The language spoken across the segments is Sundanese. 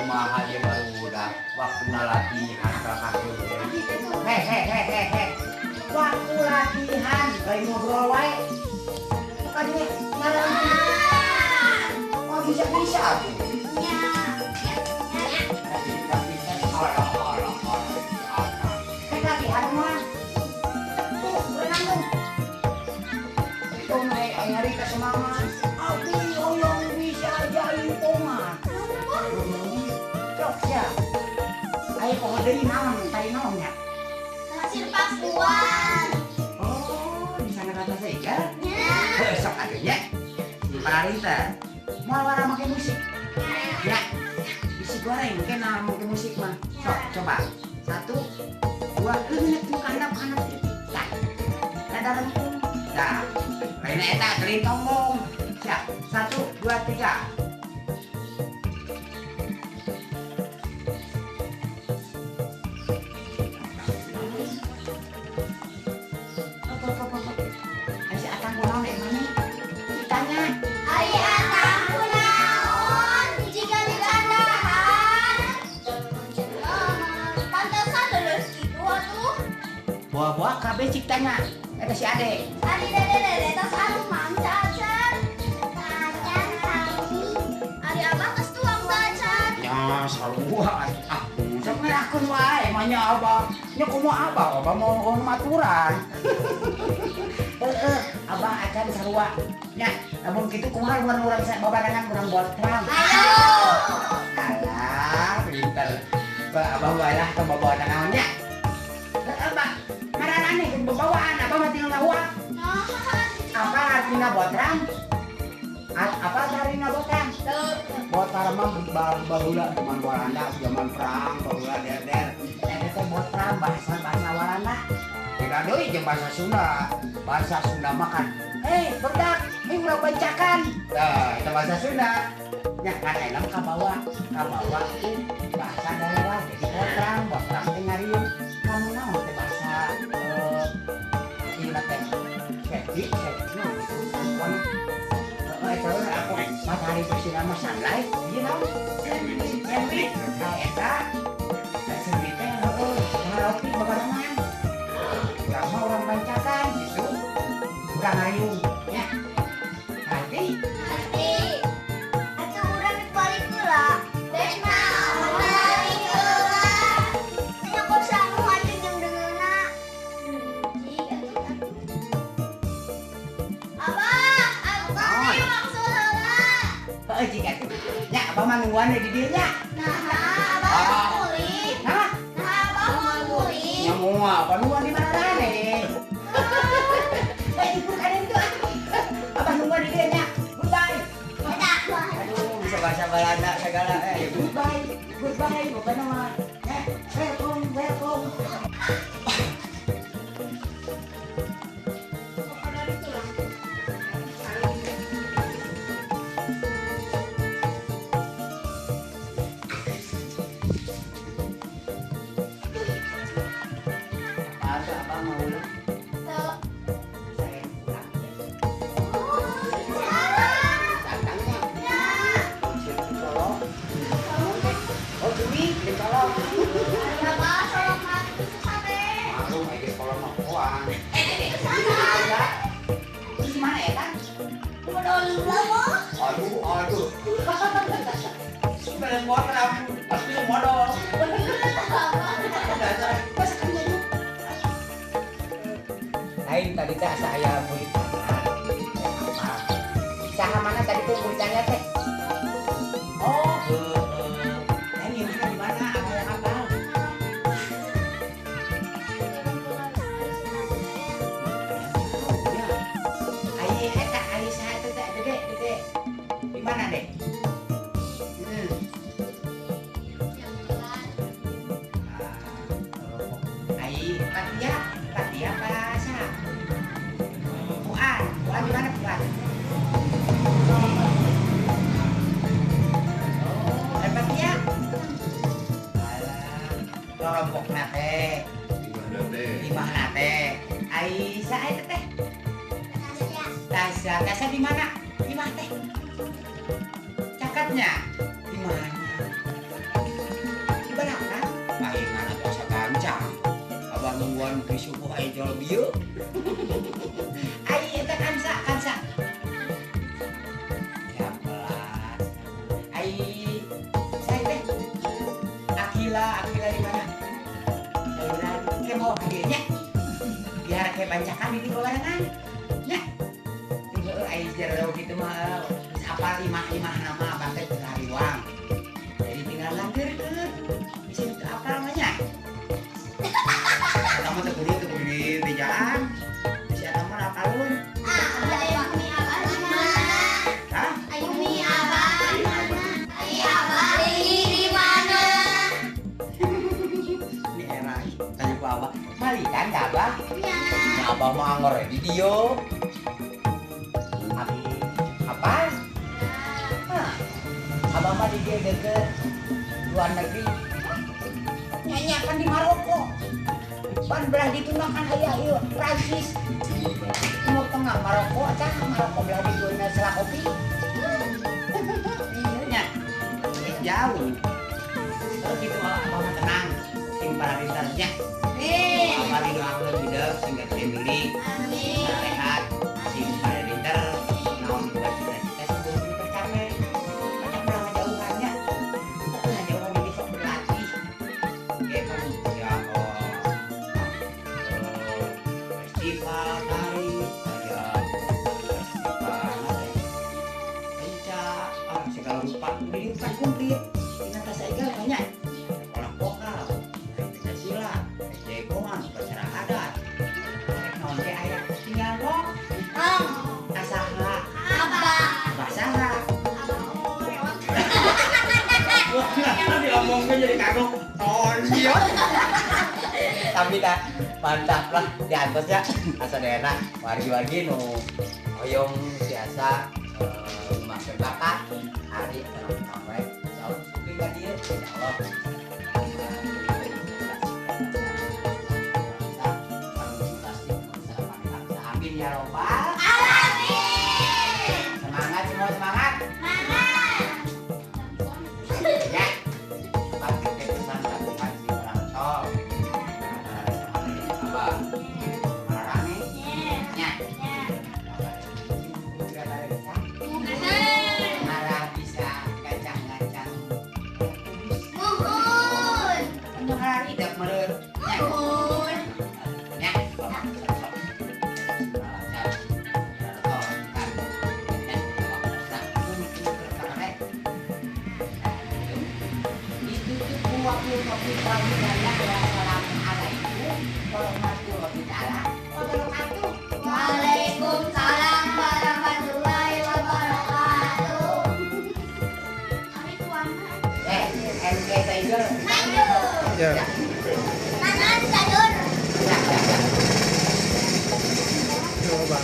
Kumaha dia barudak waktu latihan kakak. Hehehehehe. Waktu latihan lain ngobrol wae. Bukannya ngaran. Oh bisa-bisa atuh. Nya. Latihan mah. Tuh, berenang tuh. Itu naik nyari ke semangat. Abi hoyong bisa jaipongan. Cok ya. Ayo poho deui naon tadi naonnya? Pasir Pakuan. Oh, di sana kata saya. Nya. Sok atuh nya. Pararita. Moal wara make musik. Ya. Bisi goreng kena make musik mah. Sok coba. 1 2 leungeut nu kahandap-handap. Tah. Rada rengkung. Tah. Lain eta teuing tonggong. Siap. 1 2 3. Apa. Ai si Atang kunaon dek maneh? Ditanya. Ai Atang kunaon jika dikandahan. Pantesan leuleus kitu atuh. Buah-buah kabeh cik tanya. Eta si Ade. Ari dede tos anu manca acan. Acan kami. Ari abah geus tuang teu acan. Ya sarua atuh. Ah, sok ngerakeun wae mah nya abah. Nya kumaha abah, abah mau maturan. Heeh, abah acan sarua. Nya, lamun kitu kumaha urang babarengan urang botrang. Ayo. Alah, pinter. Abah wae lah tong babawaan naon nya. Heeh, abah. Maranane keur babawaan, abah mah tinggal ngahuak. Apa artinya botrang? Apa artinya botrang? Botrang mah baheula zaman Walanda, zaman perang, baheula der-der. Eta teh botrang bahasa-bahasa Walanda. Beda deui jeung bahasa Sunda. Bahasa Sunda mah kan, "Hei, budak, hei urang bancakan." Tah, eta bahasa Sunda. Nya kan ayeuna mah kabawa ku bahasa daerah jadi botrang, botrang teh ngariung. Kamu naon teh bahasa ieu teh? Sedi, naon itu? Eta we aku matahari bersinar mah sunlight, ieu naon? Sandwich. Nah eta sandwich teh heueuh, roti babarengan. Urang mah urang bancakan gitu. Urang ngariung nya. Hati. Hati. Atuh urang dibalik heula. Dek naon balik heula. Nya kok sangu atuh jeung deungeunna. Cik atuh atuh. Abah, abah teh maksud heula. Heueuh cik atuh. Nya abah mah nungguan di dieu nya. Nah, abah mau mulih. Hah? Nah, abah mau mulih. Nya moal, abah nungguan di mana-mana. Eh, jemput kalian itu ah. Abah nungguan di dieu nya. Goodbye. Dadah. Aduh, bisa bahasa Belanda segala. Goodbye. Goodbye, pokoknya mah. Welcome, welcome. Apa abah mau ulang? Tuh. Saya pulang. Oh, Datangnya. ya. Colok. Oh, Jumi, dicolok. Abah solok mati susah teh. Maklum, aja sekolah mah koan. Susah. Terus gimana ya, kan? Modal lama. Aduh, aduh. Beres motor, pasti modal. Dasar, pas kan jadi. Lain tadi teh saya beli tanah. Apa? Saha mana tadi tuh beli tanah teh? Oh, heeh. Ini mana di mana? Apa yang apa? Ya. Ai eta ai saha teh teh dede dede. Di mana deh? Ai Fatia, Fatia apa saha? Puan, Puan di mana Puan? Oh, ai Fatia. Alah, lorompokna teh. Imahna teh. Ai saha eta teh? Tasya, Tasya di mana? Imah teh. Cakatnya di mana? Disuguh aya jual bieu. Ai eta kansa kansa. Ya pelan. Ai saya teh Akila, Akila di mana? Sayuran ke mau nya. Biar kayak bancakan di barengan. Nya. Tunggu ai jero kitu mah geus apal imah-imah nama abah teh teu hariwang. Jadi tinggal nganterkeun. Bisa teu apal mah nya. Kamu teu kudu di bejaan. Bisa eta mah apalun. Ah, Umi abah di mana? Hah? Umi abah di mana? Ai abah di mana? Ini era tanya ku abah. Balikan ka abah? Nya. Ya abah mah angor di dieu. Apa? Hah. Abah mah di dieu deket luar negeri. Nyanyi kan di Maroko. Ban belah ditu mah kan aya ieu Prancis. Timur Tengah Maroko tah Maroko belah ditu na selak kopi. Iya nya. Jauh. Terus gitu abah mah tenang sing para nya. Abah didoakeun hidup sing gede milik. Amin. Sehat sing para pinter naon juga cita-cita sing kudu tercapai. Banyak ulah ngajauhan nya. Ngajauhan diri sok berlatih. Kayak kan ya festival tari, aya festival apa penca, segala rupa ini kan komplit. Dina tas aja banyak. Sekolah vokal, pencak silat, jagongan, upacara adat. Rek naon teh aya tinggal ngomong. Asaha, Abah. abah saha. Abah lewat. Wah, diomongnya jadi kagok. Tonyon. Tapi tak mantap lah di atasnya asa daerah wargi-wargi nu hoyong biasa ngembangkeun bakat hari atau naon wae insyaallah sumping ka dieu insyaallah amin ya robbal Alamin. Semangat semua semangat. Semangat. Ya. Bangkit pesan tabungan si orang tol. Abah. Marane. Nya. Nya. Nya. Marah bisa gancang-gancang. Muhun. Marah tidak meren. Muhun. Nya. Wassalamualaikum warahmatullahi wabarakatuh. Waalaikumsalam warahmatullahi wabarakatuh. Ami tuana. MK Tiger. Maju. Ya. Tangan sayur. Ya, ya, ya. Coba.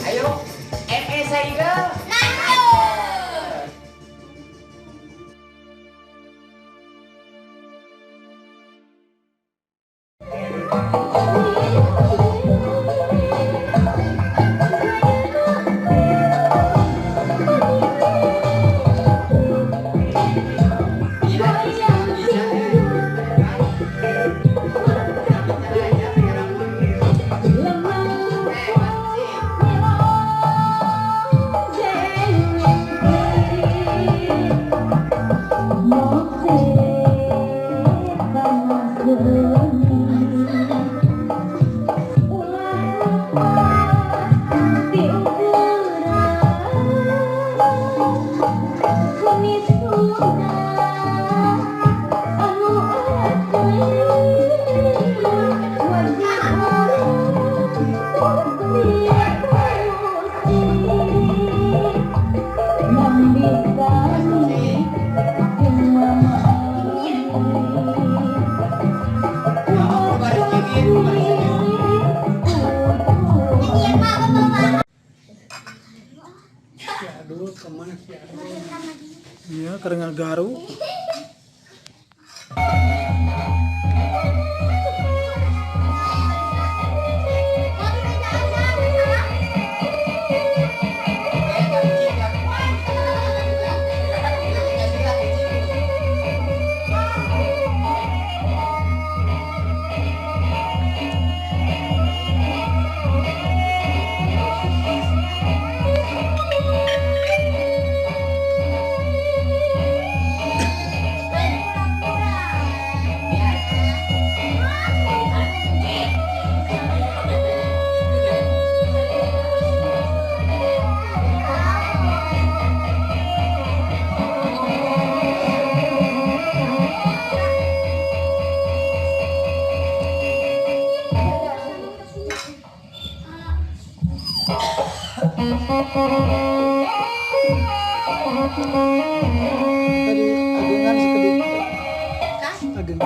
Ayo, ME Tiger. Maju. Bisa, bisa, bisa. Si Adul kemana si Adul? Iya, kerengan garu. Tadi agengan sekedik. Agengan sekedik.